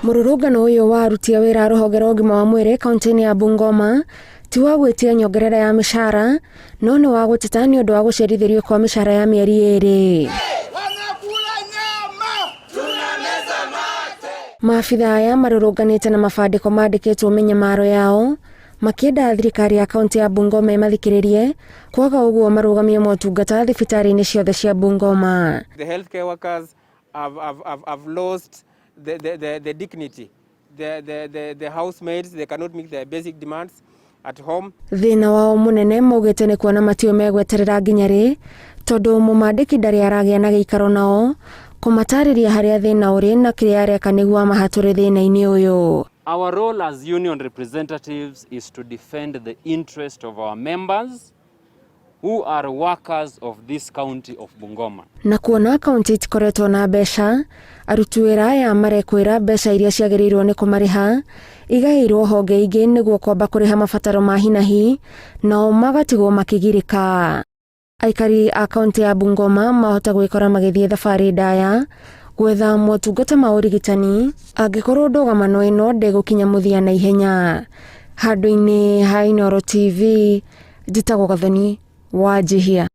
Mũrũrũngano ũyũ wa aruti a wĩra a rũhonge rwa ũgima wa mwĩrĩ kaunti-inĩ ya Bungoma ti wa gwĩtia nyongerera ya mĩcara no nĩ wa gũteta nĩ ũndũ wa gũcerithĩrio kwa mĩcara ya mĩeri ĩrĩ. Maabitha aya marũrũnganĩte na mabandĩko mandĩkĩtwo mĩnyamaro yao makĩenda thirikari ya kaunti ya Bungoma ĩmathikĩrĩrie kwaga ũguo marũgamie motungata thibitarĩ-inĩ ciothe cia Bungoma. The healthcare workers have lost the dignity. The housemaids, they cannot meet their basic demands at home. Thĩna wao mũnene maugĩte nĩ kuona matiũ megweterera nginya rĩ tondũ mũmandĩki ndarĩ aragĩa na gĩikaro nao kũmatarĩria harĩa thĩna ũrĩ na kĩrĩa areka nĩguo amahatũre thĩna-inĩ ũyũ. Our role as union representatives is to defend the interest of our members who are workers of this county of Bungoma. Na kuona kaunti itikoretwo na mbeca, aruti wĩra aya marekwĩra mbeca iria ciagĩrĩirwo nĩ kũmarĩha igaĩirwo honge ingĩ nĩguo kwamba kũrĩha mabataro ma hinahi nao magatigwo makĩgirĩka. Aikari a kaunti ya Bungoma mahota gwĩkora magĩthiĩ thabarĩ ndaya gwetha motungata ma ũrigitani angĩkorwo ndũgamano ĩno ndĩgũkinya mũthia na ihenya. Handũ-inĩ ha Inooro TV, njĩtagwo Gathoni wa Njihia.